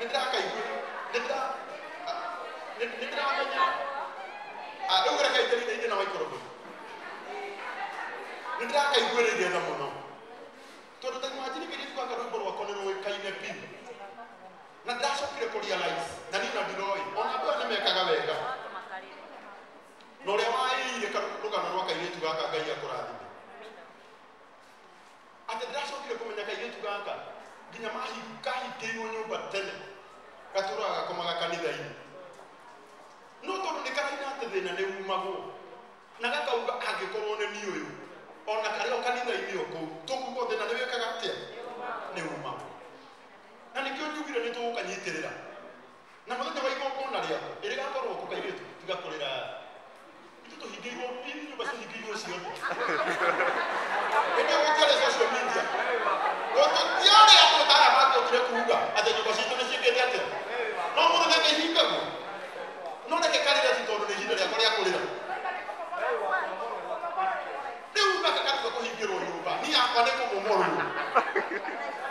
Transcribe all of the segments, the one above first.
Nĩ ndĩrakaigua nĩ ndĩramenya rĩu reke inde na microphone. Nĩ ndĩrakaiguĩrĩire tha mũno tondũ ta imagine kairĩtu gaka rwĩmbo rwakwa nĩ rũĩkaine biũ na ndĩracokire kũ realize na niĩ na ndiroĩ ona andũ aya nĩ mekaga wega na ũrĩa waĩire rũgano rwa kairĩtu gaka Ngai akũrathime atĩ ndĩracokire kũmenya kairĩtu gaka nginya kahingĩirwo nyũmba tene gatũraga gakomaga kanitha-inĩ no tondũ nĩ karaina atĩ thĩna nĩ umagwo na gakauga angĩkorwo nĩ niĩ ũyũ ona karĩ o kanitha-inĩ o kũu tũkuga thĩna nĩ wĩkaga atĩa nĩ umagwo na nĩkĩo njugire nĩ tũgũkanyitĩrĩra na mũthenya wa igongona rĩaku ĩrĩgakorwo kũ kairĩtu tiga kũrĩra ithuĩ tũhingĩirwo nyũmba cihingĩirwo ciothe hĩndĩ ĩyo gũtiarĩ social media gũtiarĩ andũ ta aya mangĩokire kuuga atĩ nyũmba citũ nĩ ciĩkĩte atĩa no mũthenya kĩhingagwo no reke karĩre tu tondũ nĩ ihinda rĩakwa rĩa kũrĩra rĩu gaka gatiga kũhingĩrwo nyũmba niĩ yakwa nĩ kũmomorwo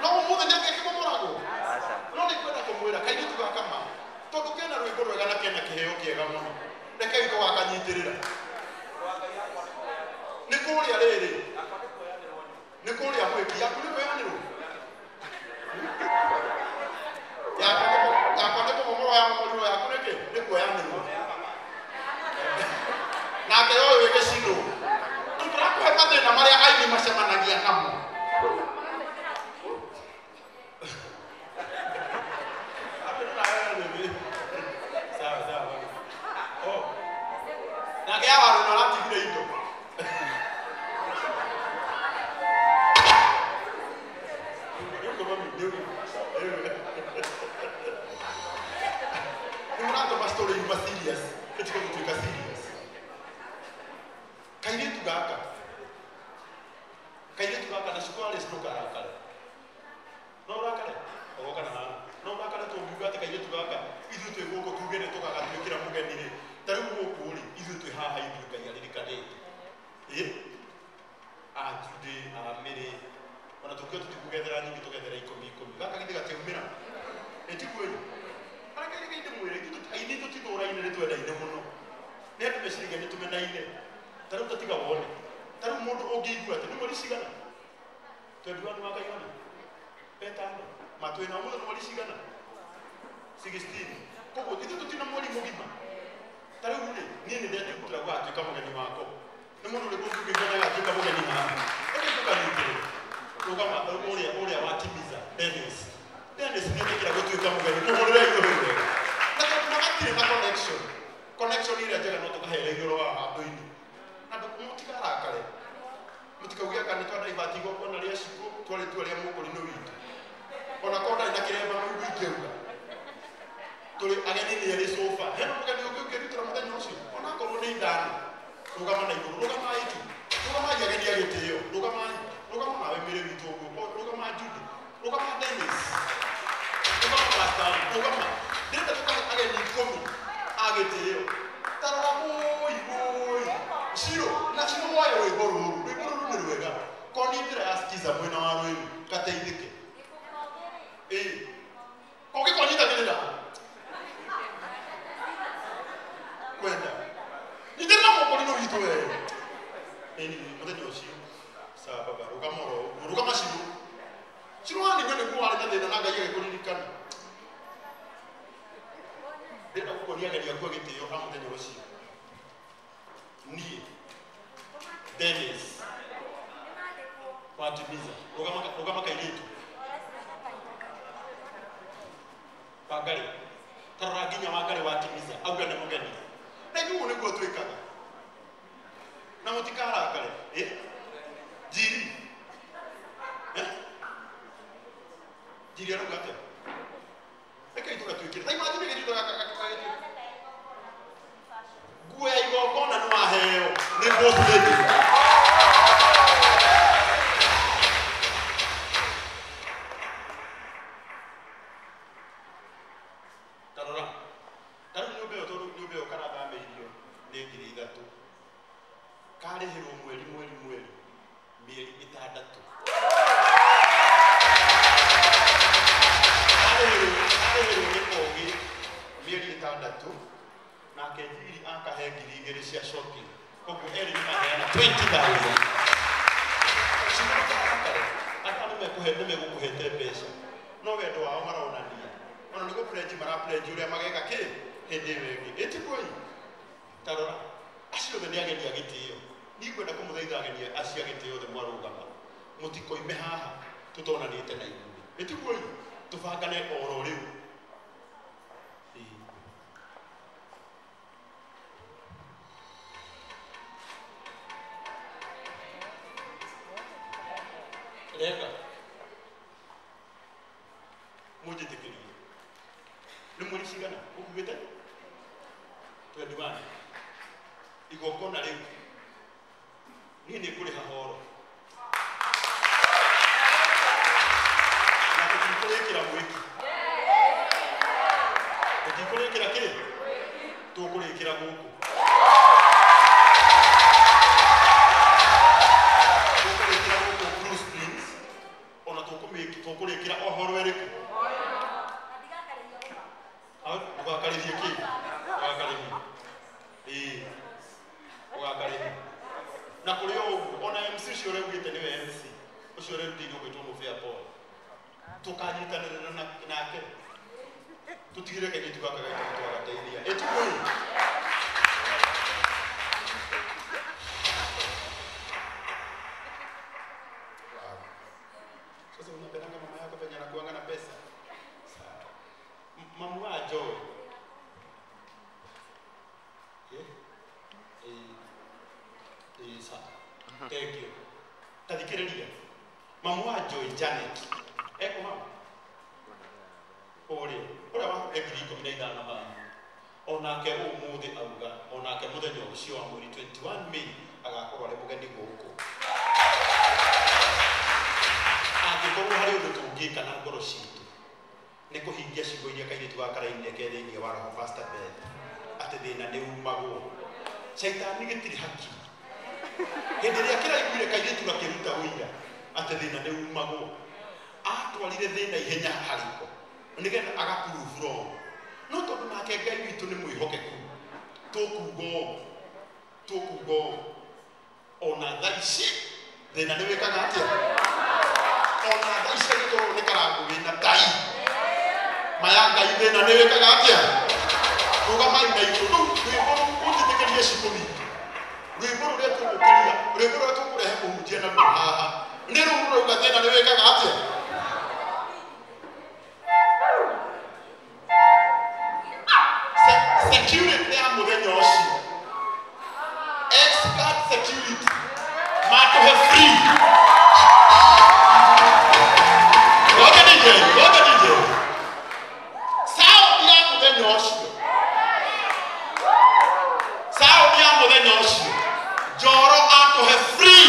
no ũmũthĩ nĩ kĩmomoragwo no nĩ kwenda kũmwĩra kairĩtu gaka ma tondũ kena rwĩmbo rwega na kena kĩheo kĩega mũno rekei tũgakanyitĩrĩra nĩ kũrĩa rĩrĩ nĩ kũrĩa mwĩki yaku nĩ kũyanĩrwo yakwa nĩ kũmomorwo yamomorirwo yaku nĩkĩ nĩ kuoyanĩrwo nake ũyũ wĩ gĩcirũ tũrakũhe mathĩna marĩa aini macemanagia namo sawa sawa oh nake awaru na aratigire indo nĩ mũratũma story yuma serious ĩtige gũtuĩka serious kairĩtu gaka na cukũ Alice ndũkarakare no ũrakare ogoka na haha no ũrakare tũngiuga atĩ kairĩtu gaka ithuĩ twĩ gũkũ tuge nĩ tũgagatuĩkĩra mũgeni rĩ ta rĩu gũkũ rĩ ithuĩ twĩ haha ithuĩ Ngai aririkanĩte ĩ a Judy a Mary ona tũkiuga tũtikũgethera nyingĩ tũgethera ikũmi ikũmi gaka githĩ gatiumĩra ĩtiguo ĩ areke reke ndĩmwĩre aini tũtithũraine nĩ twendaine mũno nĩ andũ meciragia nĩ tũmenaine ta rĩu tatiga wone ta rĩu mũndũ ũngĩigua atĩ nĩ mweri cigana 21 wakaigana petano matwĩna ũmũthĩ nĩ mweri cigana 16 koguo ithuĩ tũtina mweri mũgima ta rĩu rĩ niĩ nĩ ndetĩkĩra gũgatuĩka mũgeni wakwa nĩ mũndũ ũrĩkũ ũngĩigua na agatuĩka mũgeni haha reke tũkanyitĩrĩra rũgama ũrĩa watimiza Dennis Dennis nĩ etĩkĩra gũtuĩka mũgeni mũhũrĩre igũrũ wega na tondũ magatirĩ na connection ĩrĩa njega no tũkahere igũrũ wa andũ-inĩ andũ mũtikarakare mũtikauge anga nĩ twanaibati igongona rĩa cukũ twarĩtua rĩa mũkũrinũ witũ ona korwo ndarĩ na kĩremba mũigua ingĩuga tũrĩ ageni nĩ erĩ sofa hena mũgeni ũngĩ ũngĩrutĩra mũthenya ũcio ona akorwo nĩ ithano rũgama na igũrũ rũgamai tu rũgamai ageni a gĩtĩo rũgamai rũgama nawe Mĩrĩ witũ ũguo rũgama Judy rũgama Dennis rũgama Pastor rũgama ndĩrenda tũkahe ageni ikũmi a gĩtĩo ta rora wũi wũi Ciro na ciro wayo rwĩmbo rũrũ rwĩmbo rũrũ nĩ rwega korwo nĩ njĩra ya skiza mwena wa rwĩru gateithĩke ĩ kũngĩkonyitagĩrĩra kwenda nyitĩrĩra mũkũrinũ witũ we ĩni mũthenya ũcio sawa baba rũgama oro ũguo rũgama Ciro Ciro wanĩnyua nĩguo warĩ na thĩna na Ngai agĩkũririkana ndĩrenda gũkuonia ageni aku a gĩtĩo a mũthenya ũcio niĩ Dennis watimiza rũgama kairĩtu Wangarĩ ta rora nginya Wangarĩ watimiza auga nĩ mũgeni na ithuĩ ũguo nĩguo twĩkaga na mũtikarakare ĩ Njiri Njiri arauga atĩa rekei tũgatuĩkĩre ta imagine gĩthiĩ gagatuĩka nguo ya igongona nĩ waheo nĩ boss lady ta rora ta rĩu nyũmba ĩyo tondũ nyũmba ĩyo karathamĩirio nĩ 3,000 karĩhĩrwo mweri mweri mweri mĩeri ĩtandatũ karĩhĩrwo igĩrĩ cia shopping. Koguo erĩ nĩ maheana 20,000. Cigũkarakare andũ nĩ megũkũhete mbeca no wendo wao maronania ona nĩ gũpledge marapledge ũrĩa mageka kĩ hĩndĩ ĩyo ĩngĩ ĩtiguoi tarora acio othe nĩ ageni a gĩtĩo. Niĩ ngwenda kũmũthaitha ageni acio a gĩtĩo othe mwarũgama mũtikoime haha tũtonanĩte na inyuĩ ĩtiguoi tũbangane oro rĩu. Rega mũnjĩtĩkĩrie nĩ mweri cigana ũkuĩte 21 igongona rĩu niĩ nĩ ngũrĩha horo na tũtikũrĩkĩra mwĩki tũtikũrĩkĩra kĩ tũkũrĩkĩra gũkũ tũkũrĩkĩra gũkũ Blue Springs ona tũkũrĩkĩra o horo ĩrĩkũ ndũgakarĩrie kĩ ndũgakarĩrie ĩĩ ũgakarĩrie na kũrĩ o ũguo ona MC ũcio ũraugĩte nĩwe MC ũcio ũrerutĩirwo gwĩtwo Mũbĩa Paul tũkanyitanĩra nake tũtigĩre kairĩtu gaka gaitũ nĩtwagateithia ĩtiguoi. Sasa unapendanga mama yako venye anakuanga na pesa. Sawa. Mamu wa Joy. Sawa. Thank you. Tathikĩrĩria. Mamu wa Joy Janet. Eko mama. Ũrĩa ũrĩa wa 15,000 haha. Onake ũmũthĩ auga onake mũthenya ũcio wa mweri 21 May agakorwo arĩ mũgeni gũkũ. Angĩkorwo harĩ ũndũ tũngĩka na ngoro citũ nĩ kũhingia ciugo iria kairĩtu gaka karainire ke thĩinĩ wa roho Pastor Beth atĩ thĩna nĩ umagwo. Caitani gĩtirĩ haki. Hĩndĩ ĩrĩa kĩraiguire kairĩtu gakĩruta ũira atĩ thĩna nĩ umagwo atwarire thĩna ihenya hariko nĩgetha agaprove wrong. No tondũ nake Ngai witũ nĩ mwĩhokeku tũkuga ũũ tũkuga ũũ ona thaa ici thĩna nĩ wĩkaga atĩa ona thaa ici angĩkorwo nĩ karangũ wĩna tai maya Ngai thĩna nĩ wĩkaga atĩa rũgamai na igũrũ rĩu rwĩmbo rũu ũnjĩtĩkĩrie ciugo witũ rwĩmbo rũrĩa tũgũkĩria rwĩmbo rũrĩa tũkũrehe mũhunjia naruo haha nĩ rũu rũrauga thĩna nĩ wĩkaga atĩa. Security ya mũthenya ũcio expert security matũhe free. Ngoja DJ, ngoja DJ. Sound ya mũthenya ũcio sound ya mũthenya ũcio Njoro atũhe free.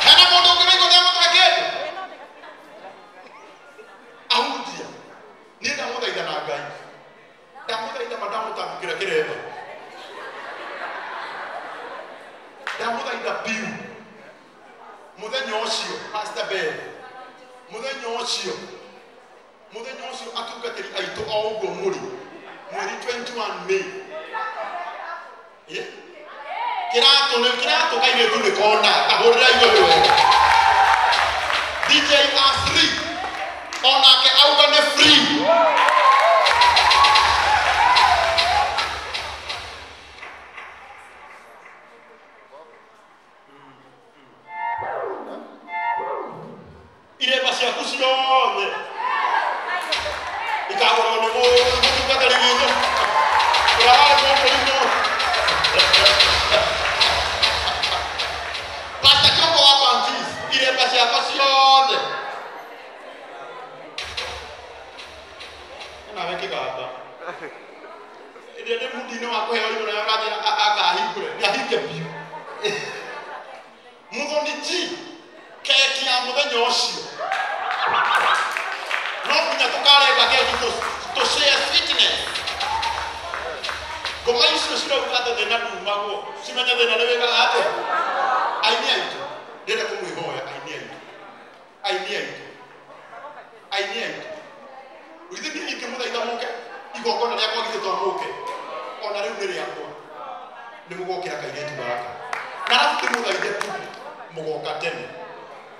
Hena mũndũ ũngĩraigua nĩamũtũhe kĩndũ ahunjia niĩ ndamũthaitha na Ngai ndamũthaitha ma ndamũtambũkĩra kĩremba ndamũthaitha biũ mũthenya ũcio Pastor Ben mũthenya ũcio atungatĩri aitũ o ũguo mũrĩ mweri 21 May kĩratũ nĩ kĩratũ kairĩtu nĩ kona kahũrĩra igũrũ wega DJ A3 onake auga nĩ free. Iremba ciaku ciothe ikagũrwo nĩ mũtungatĩri witũ ũrĩa warĩ mũkũrimũ Pastor Kĩongo wa Baptist iremba ciakwa ciothe nawe kĩgamba ĩrĩa nĩ mundi-inĩ wa kũheo igũrũ na ũrathiĩ akahingũre nĩ ahinge biũ. Mũthoni G keki ya mũthenya ũcio no nginya tũkarenga keki tũ share sweetness. Ngoma icio cirauga atĩ thĩna ndumagwo cimenye thĩna nĩ wĩkaga atĩa. Aini aitũ ndĩrenda kũmwĩhoya aini aitũ aini aitũ aini aitũ githĩ niĩ ingĩmũthaitha mũke Igongona rĩakwa githĩ to mũke. Ona rĩu nĩ rĩakwa. Nĩ mũgokĩra kairĩtu gaka. Na arabu ndĩmũthaithe tu mũgoka tene.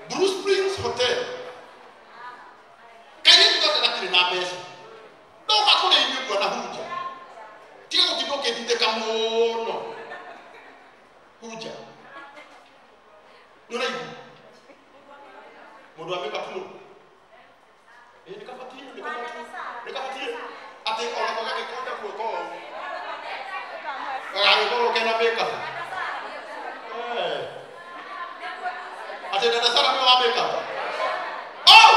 Blue Springs Hotel. Kairĩtu gaka gatirĩ na mbeca. Ndoka kũrĩ inyuĩ bwana Hunja. Tiga gũtinda ũkĩndindĩka mũno. Hunja. Nĩ ũraigua? Mũndũ wa makeup nũ? Ĩĩ nĩ kabatiĩ, nĩ kabatiĩ. Nĩ kabatiĩ. Atĩ onako gagĩkonda guoko ũũ. Gagagĩkorwo kena makeup. Eh. Atĩ dada Sara nĩwe wa makeup. Oh!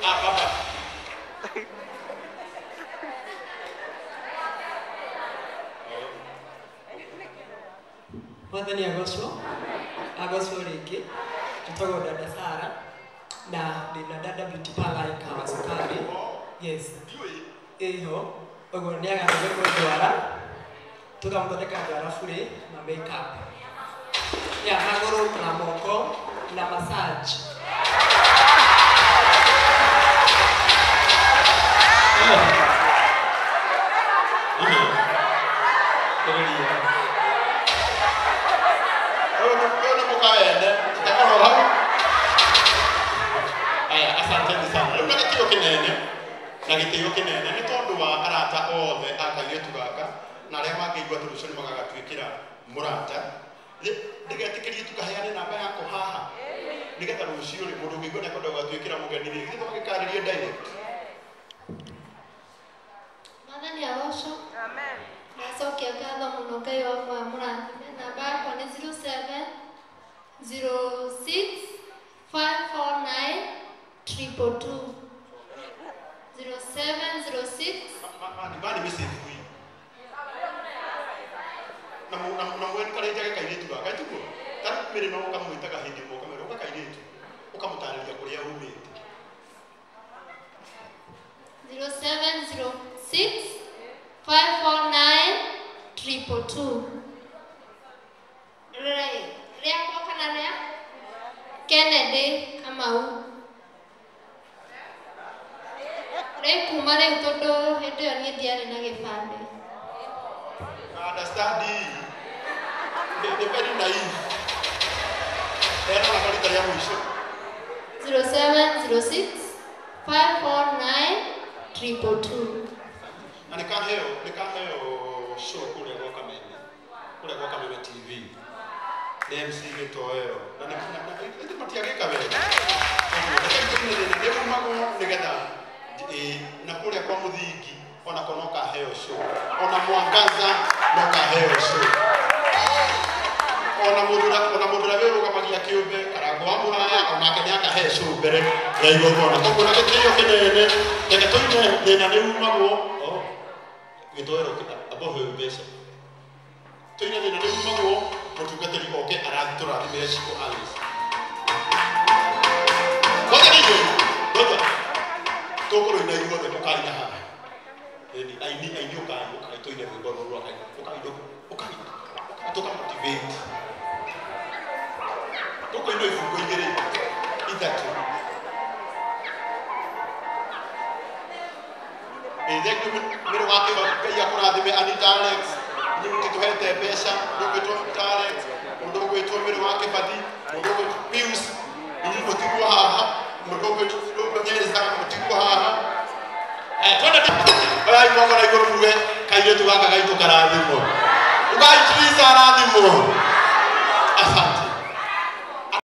Ah, baba. Mwathani agocwo, agocwo rĩngĩ, njĩtagwo dada Sara na ndĩna dada beauty parlour ĩ Kahawa Sukari. Yes. Ĩho, ũguo nĩ agathondekwo ndwara, tũkamũthondeka ndwara burĩ na makeup. Ya magũrũ na moko na massage. Aya, asanteni sana. Rĩu na gĩtĩo kĩnene, na gĩtĩo kĩnene nĩ tondũ wa arata othe a kairĩtu gaka na arĩa mangĩigua atĩ rũciũ nĩ magagatuĩkĩra mũrata. Ndĩgetĩkĩrie tukaheane namba yako haha nĩgetha rũciũ rĩ mũndũ ũngĩigua nĩ akwenda gũgatuĩkĩra mũgeni rĩ, githĩ tũgagĩkarĩrie direct. Mwathani agocwo. Amen. Ndacokia ngatho mũno Ngai wakwa mũrathime. Namba yakwa nĩ 07 06 549 222. 0706. Mani mĩcĩbui. Na mwenkarĩnjage kairĩtu gaka tiguo? Ta rĩu mĩrĩ no ũkamwĩtaga hĩndĩ ĩmwe ũkamwĩra ũka kairĩtu ũkamũtarĩria kũrĩa umĩte. 0706 549 222. Rĩakwa kana rĩa Kennedy Kamau. Rĩ kuma rĩu tondũ hĩndĩ ĩyo niĩ ndiarĩ na gĩbandĩ. Understand? Nĩ very naive. Heana namba rita rĩa mũico. 0706 549 222. Na nĩ kaheo show kũrĩa gwa Kameme. Kũrĩa gwa Kameme TV. Nĩ MC Gĩtoero. Na nĩ matiagĩka wega. Reke tũmenye nĩ umagwo nĩgetha na kũrĩa kwa Mũthingi onako no kaheo show. Ona Mwangaza no kaheo show. Ona mũndũ ũrĩa wĩrũgamagia kĩũmbe Karango wa Mũraya onake nĩ akahe show mbere ya igongona. Koguo na gĩtĩo kĩnene reke tũine thĩna nĩ umagwo. Gĩtoero amba ũheo mbeca. Tũine thĩna nĩ umagwo mũtungatĩri oke aratũrathimĩre Shiko Alice. Ngoja nĩ ngoja. Tũkũrũina ithuothe mũkaina haha. Aini aini ũkai ũkai tũine rwĩmbo rũrũ rwa Ngai. Ũkai ũkai tũka motivate. Tũkũina ibungo igĩrĩ ithatũ. Thank you mĩrũ wa Kĩhoti Ngai akũrathime Anita Alex. Inyuĩ mũtitũhete mbeca, mũndũ ũgwĩtwo Anita Alex, mũndũ ũgwĩtwo mĩrũ wa Kĩbathi, mũndũ ũgwĩtwo Pius, inyuĩ mũtigwo haha, mũndũ ũgwĩtwo Nyereza mũtigwo haha. Twende oyai moko na igũrũ muge kairĩtu gaka gaitũ karathimwo. Ugai Teresa arathimwo. Asante.